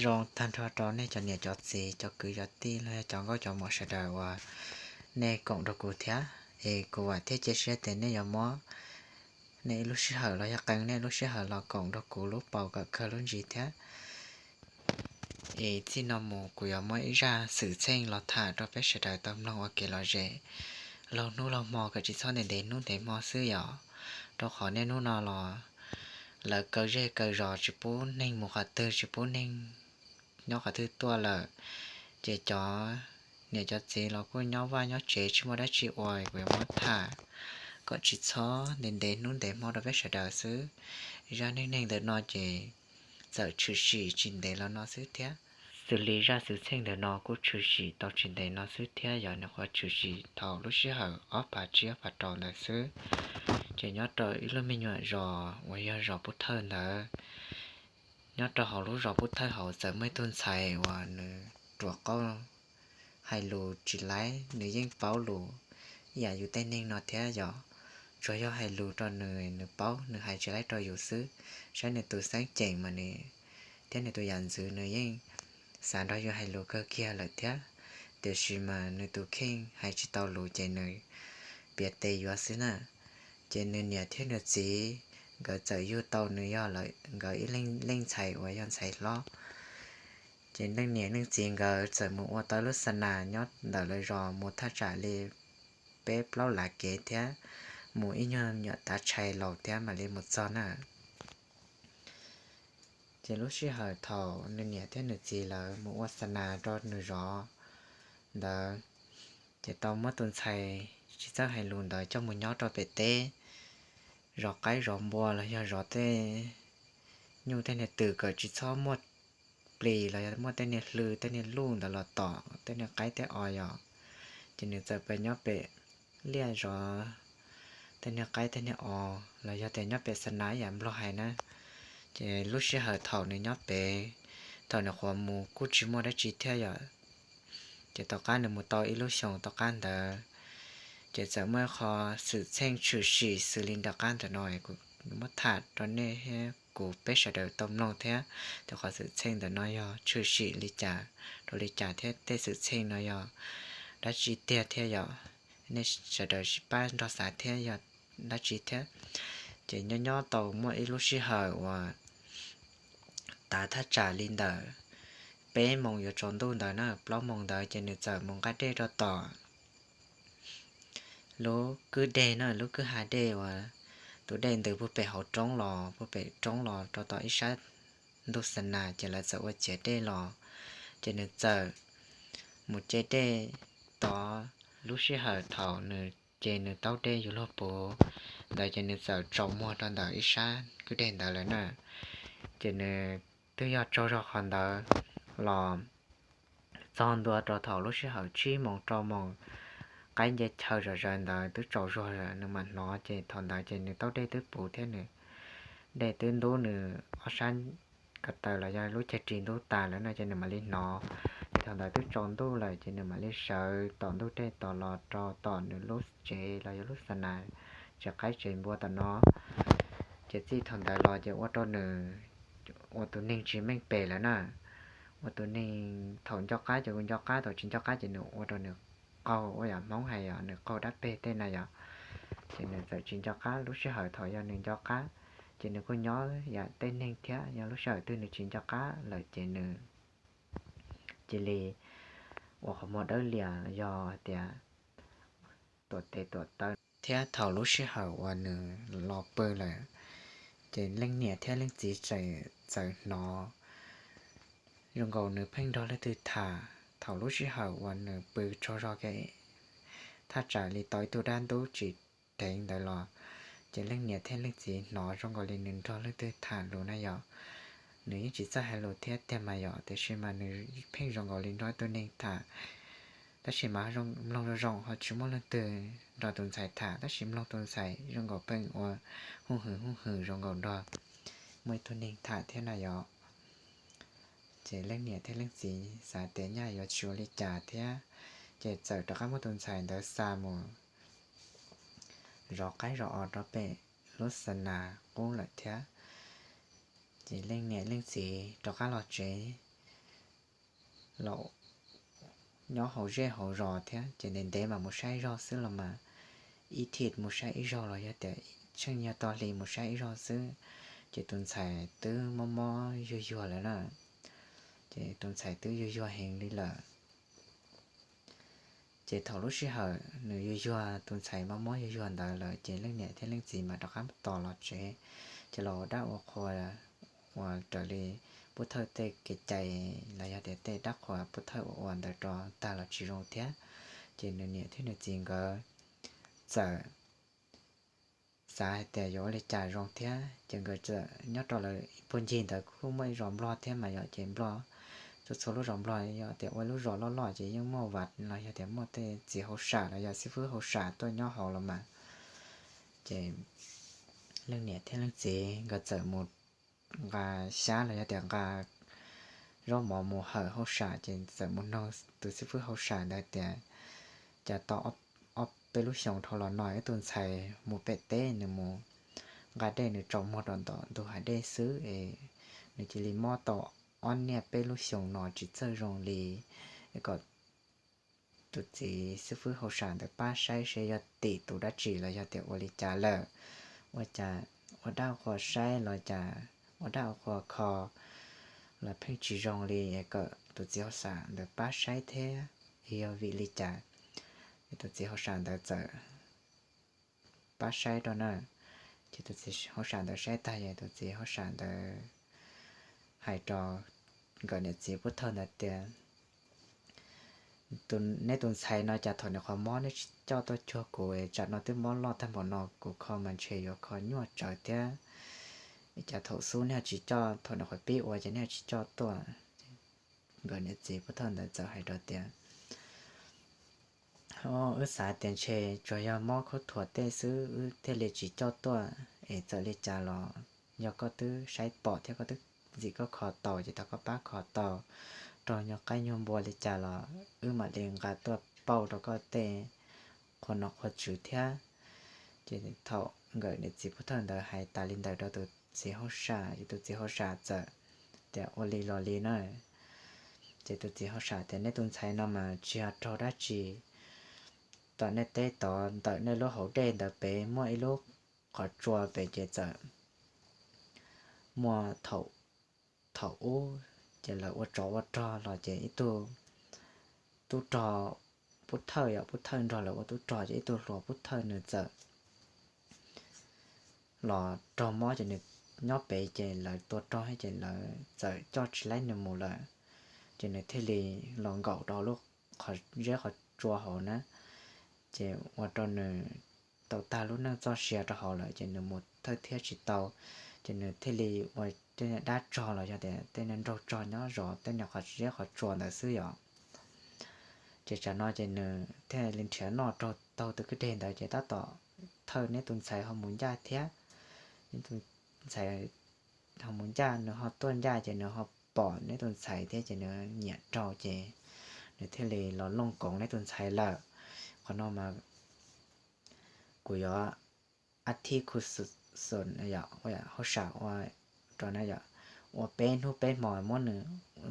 Zoo tag nrho rau nej cov niam cov txiv, cov kwv cov tij los yog cov nkauj cov muam sawv daws uas nej koom rau kuv thiab. Es kuv vam thiab cia siab tias nej yuav muab nej ib lub sij hawm los yog qee nej lub sij hawm los koom rau kuv lub paus kom kawg lub ntsis thiab. Es txij no mus kuv yuav muab ib zaj xwm txheej los tham rau peb sawv daws tau mloog ua kev lom zem laug hnub laug hmo, kom tsis txhob ntev ntev hnub ntev hmo xwb yom. Rau qhov niaj hnub no los lawv kaw zej kaw zos tsis pub neeg mus qhov twg, tsis pub neeg nyob qhov twg tuaj lawm. Ces cov niam cov txiv los kuj nyob vaj nyob tsev tsis muaj dab tsi ua, kuv yuav muab tham kom tsis txhob ntev ntev hnub ntev hmo rau peb sawv daws xwb. Zaj neej neeg ntawm no ces txawm tshwm sim tsis ntev los no xwb thiab. Xws li zaj xwm txheej ntawm no kuj tshwm sim tau tsis ntev no xwb thiab, yog nws qhuav tshwm sim thaum lub sij hawm ob phav tsib ob phav rau ntawd xwb. Ces nyob rau ib lub me nyuam zos uas yog zos Pub Thawj ntawd, nyob rau hauv lub zos Pub Thawj hauv txawm muaj ib tug ntxhais uas nws ruam qauj, hais lus tsis laib, nws yeej paub lus ib yam yus tej neeg no thiab yom. Tsuas yog hais lus rau nws, nws paub, nws hais tsis laib rau yus xwb. Saib nws tus xeeb ceem mas nws thiab nws tus yam ntxwv nws yeej xav nrog yus hais lus kawg kiag lawm thiab, tiam sis mas nws tus kheej hais tsis tau lus ces nws piav tes yuav xwb na. Ces nws niam thiab nws txiv nkawd txawm yug tau nws yog lawm nkawd ib leej ntxhais uas yog ntxhais hlob. Ces leej niam leej txiv nkawd txawm mus ua tau lub xa nas nyob ntawm lawv zos mus thaj tsam li peb plaub lav kev thiab, mus ib nyuag nyuam tav tshais laus thiab mam li mus txog na. Ces lub sij hawm thaum nws niam thiab nws txiv lawv mus ua xa nas rau nws zov ntawd, ces tau muab tus ntxhais tsis txawj hais lus ntawd coj mus nyob rau pem teb, zov qaib zov npua los yog zov tej nyuj tej niag twm kom tsis txhob muaj plis los yog muaj tej niag hlw tej niag luj ntawd los tom tej niag qaib tej os yom. Ces nws txawm pes nyob pem liaj zov tej niag qaib tej niag os los yog tias nyob pem xa nas ib yam nplog hais na. Ces lub sij hawm thaum nws nyob pem, thaum nws qhuav mus kuj tsis muaj dab tsi thiab yom. Ces tom qab nws mus tau ib lub xyoos tom qab ntawd, ces txawm muaj qhov xwm txheej tshwm sim xws li nram qab ntawm no, kuv muab tham rau nej thiab kuv peb sawv daws tau mloog thiab. Ces qhov xwm txheej ntawm no yog tshwm sim li cas rau li cas thiab tej xwm txheej no yog dab tsi tiag thiab yom. Nej sawv daws sib pab nrog xav thiab yog dab tsi thiab. Ces nyob nyob tau muaj ib lub sij hawm uas tav thaj tsam li ntawm peb moos yuav tsaus ntuj ntawd na, plaub moos ntawd ces nws txawm mus nqa dej rau tom lub kwj deg na, lub kwj ha dej uas tus dej ntws puag pem hauv roob los, puag pem roob los rau tom ib sab ntug xa nas, ces lawv txawm ua ciav dej los. Ces nws txawm mus ce dej tod, lub sij hawm thaum nws ce nws taub dej yuav luag puv ntawd ces nws txawm tsaus muag rau ntawm ib sab kwj deg ntawd lawm na. Ces nws twb yog tsaug zog qhov ntawd los txog ntua rau thaum lub sij hawm tsib moos rau moos, qaib nce chaw zom zaws ntawd twb tsaus zog, nws mam hnov ces thaum ntawd ces nws taub dej twb puv thiab nws dej twb ntub nws ob sab ko taw los yog lub ceg ris ntub tas lawm no ces nws mam li hnov. Ces thaum ntawd twb tsaus ntuj lawm ces nws mam li sawv tom ntug dej tom los rau tom nws lub tsev los yog lub xa nas, tsev qaib tsev npua tom no. Ces txij thaum ntawd los ces ua rau nws ua tus neeg tsis meej pem lawm na. Ua tus neeg thaum nco qab ces kuj nco qab, thaum tsis nco qab ces nws ua rau nws qaug, ua yam Hmoob hais yog nws qaug dab peg tej na yom. Ces nws txawm tsis nco qab, lub sij hawm thaum yog nws nco qab ces nws kuj nyob yam tej neeg thiab, yog lub sij hawm twg nws tsis nco qab lawm ces nws cia li ua qhov muag dawb lias yog tias tuam tes tuam taw. Thiab thaum lub sij hawm uas nws los pw lawm, ces leej niam thiab leej txiv txawm hnov zoo nkaus nws pheej nrog leej twg tham. Thaum lub sij hawm uas nws pw tsaug zog ke thaj tsam li tau ib tug dab ntub tsis dheev ntawd los, ces leej niam thiab leej txiv hnov zoo nkaus li nws nrog leej twg tham lus na yom. Nws yeej tsis txawj hais lus thiab tiag mas yom, tiam sis mas nws pheej zoo nkaus li nrog ib tug neeg tham. Tab sis mas mloog zoo zoo ho tsis muaj leej twg nrog tus ntxhais tham, tab sis mloog tus ntxhais zoo nkaus pheej ua huj hwm huj hwm zoo nkaus nrog muaj ib tug neeg tham thiab na yom. Ces leej niam thiab leej txiv xav tias nyaj yuav tsis ua li cas thiab, ces txawm rov qab muab tus ntxhais ntawd xa mus zov qaib zov os rau pem lub xa nas qub lawm thiab. Ces leej niam leej txiv rov qab los tsev, los nyob hauv zej hauv zos thiab, ces ntev ntev mas mus saib zog xwb los mas, ib thim mus saib ib zaug los yog tias tsheej yog tog hli mus saib ib zaug xwb, ces tus ntxhais twb mob mob yuag yuag lawm na. Ces tus ntxhais twb yuag yuag heev li lawm. Ces thaum lub sij hawm nws yuag yuag, tus ntxhais mob mob yuag yuag ntawd lawm, ces leej niam thiab leej txiv mas rov qab tos los tsev, ces los ua dab ua qhua, uas raws li Pub Thawj tej kev cai los yog tias tej dab qhuas Pub Thawj ua ua ntawd rau tag los tsis zoo thiab. Ces nws niam thiab nws txiv nkawd txawm xav hais tias yuav ua li cas zoo thiab, ces nkawd txawm nyob rau lawv ib puag ncig ntawd kuj muaj ib zos Nplog thiab mas yom, ces Nplog txhua txhua lub zos Nplog yog tias ua lub zos loj loj ces yeej muaj vas los yog tias muaj tej txiv hauj sam los yog xib fwb hauj sam tuaj nyob hauv los mas. Ces leej niam thiab leej txiv nkawd txawm mus nqa xyab los yog tias nqa zaub mov mus hawm hauj sam, ces txawm mus noog tus xib fwb hauj sam ntawd tias, cas tau ob peb lub xyoos dhau los no wb tus ntxhais mus pem teb, nws mus nqa dej nws tsaus muag rau ntawm ntug hav dej xwb es nws cia li mob tau ob niaj peb lub xyoos no tsis txawj zoo li, kom tus txiv xib fwb hauj sam ntawd pab saib seb yog tim tus dab tsi los yog tias ua li cas lawm, ua cas ua dab ua qhua saib los cas ua dab ua qhua kho los pheej tsis zoo li, kom tus txiv hauj sam ntawd pab saib thiab, yog vim li cas. Tus txiv hauj sam ntawd txawm pab saib rau na. Ces tus txiv hauj sam ntawd saib tag ces tus txiv hauj sam ntawd hais rau nkawd niam txiv Pub Thawj ntawd tias, neb tus ntxhais no cas thaum nws qhov mob neb tsis coj tuaj cuag kuv, tsam no twb mob loj tag npaum no kuv kho mas ntshe yuav kho nyuaj tsawv thiab. Cas thaum xub neb tsis coj, thaum nws qhov pib ua ces neb tsis coj tuaj. Nkawd niam txiv Pub Thawj ntawd txawm hais rau tias, wb xav tias ntshe tsuas yog mob khaub thuas tej xwb wb thiaj li tsis coj tuaj, es txawm li cas los yog koj twb saib pom thiab koj twb ntxim koj kho tau ces thov koj pab kho tau rau nyuag qaib nyuag npua li cas los wb mam li nqa tuaj pauj rau koj tej qhua nom qhua tswv thiab. Ces thaum nkawd niam txiv Pub Thawj ntawd hais tas li ntawd rau tus txiv hauj sam ces tus txiv hauj sam txawm tias ua li los li na. Ces tus txiv hauj sam tias neb tus ntxhais no mas tsis yog raug dab tsi, tom nej teb tod ntawm nej lub hauv dej ntawd pem muaj ib lub qhov tsua pem ces txawm muaj thaum ub ces lawv ua tsov ua rog los ces ib tug tub rog Pub Thawj, yog Pub Thawj nrog lawv ua tub rog ces ib tug hluas Pub Thawj nws txawm los raug mob ces nws nyob pem ces lawv tua rog ces lawv txawm coj tsis laib nws mus lawm. Ces nws thiaj li los nkaum rau lub qhov zeb qhov tsua hauv na, ces ua rau nws tau tag lub neej txoj sia rau hauv lawm ces nws mus thawj thiab tsis tau. Ces nws thiaj li ua tej dab tsog los yog tias tej nraug tsog nyob zov tej qhov zeb qhov tsua ntawd xwb yom. Ces tsam no ces nws thiaj li nrhiav noj raug taug tus kwj deg ntawd ces tab tom thawj neb tus ntxhais ho mus ncaj thiab. Neb tus ntxhais ho mus ncaj, nws ho tuaj ncaj ces nws ho pom neb tus ntxhais thiab ces nws nyiam raug ces nws thiaj li los looj koov neb tus ntxhais lawm. Qhov no mas kuv yuav a thib khu xu yom, hauj sam ua rau na yom, ua peb hnub peb hmo muab nws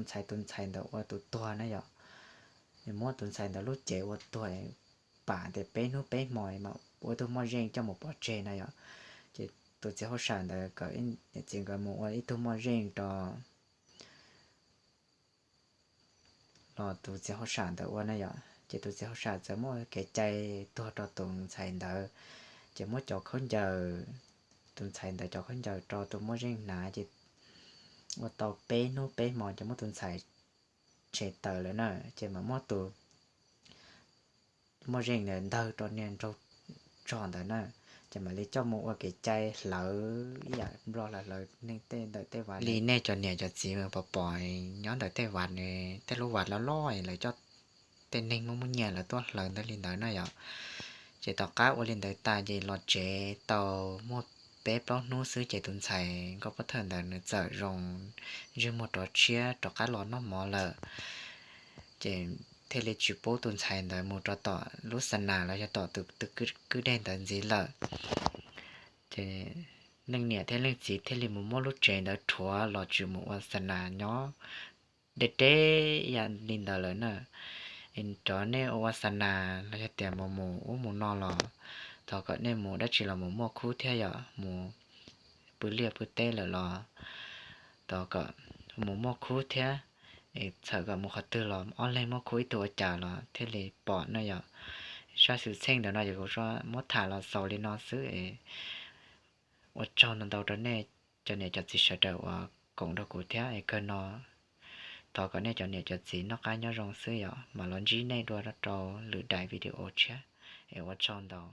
ntxhais tus ntxhais ntawd ua tus tuag na yom. Muab tus ntxhais ntawd lub cev ua tuag, pam tias peb hnub peb hmo mas ua ib tug moj zeej coj mus pov tseg na yom. Ces tus txiv hauj sam ntawd kom niam txiv nkawd mus ua ib tug moj zeej rau los tus txiv hauj sam ntawd ua na yom. Ces tus txiv hauj sam txawm muab kev cai tuag rau tus ntxhais ntawd, ces muab cov khaub ncaws, tus ntxhais ntawd cov khaub ncaws rau tus moj zeej hnav ces ua tau peb hnub peb hmo ces muab tus ntxhais tshem tawm lawm na. Ces mam muab tus moj zeej ntawd ntawg rau niag nraug tsog ntawd na, ces mam li coj mus ua kev cai hlawv ib yam nplog hlawv hlawv neeg tej ntawm tej vaj li nej cov niam cov txiv pom pom nyob ntawm tej vaj, tej lub vaj loj loj lawv coj tej neeg muaj muaj nyiaj lawv tuaj hlawv ntawd li ntawd na yom. Ces tom qab ua li ntawd tas ces los tsev tau muaj peb plaub hnub xwb ces tus ntxhais nkauj Pub Thawj ntawd nws txawm zoo ntsej muag rov tshiab rov qab los noj mov lawm. Ces thiaj li tsis pub tus ntxhais ntawd mus rau tom lub xa nas los yog tom tus kwj deg ntawd ntxiv lawm. Ces leej niam thiab leej txiv thiaj li mus muab lub tsev ntawd rhuav los tsis mus ua xa nas nyob deb deb ib yam li ntawd lawm na. Rov nej ua ua xa nas los yog tias mus mus ub mus no los thov kom nej mus dab tsi los mus muaj khub thiab yom, mus pw liaj pw teb lawm los thov kom mus muaj khub thiab. Txhawm kom mus qhov twg los ob leeg muaj khub ib tug ua cas los thiaj li pom no yom. Zaj xwm txheej ntawm no ces kuv muab tham los xaus li no xwb es ua tsaug ntau ntau rau nej cov niam cov txiv sawv daws uas koom rau kuv thiab es kawg no thov kom nej cov niam cov txiv noj qab nyob zoo xwb yom, mam los ntsib nej dua rau lwm daim video tshiab es ua tsaug ntau.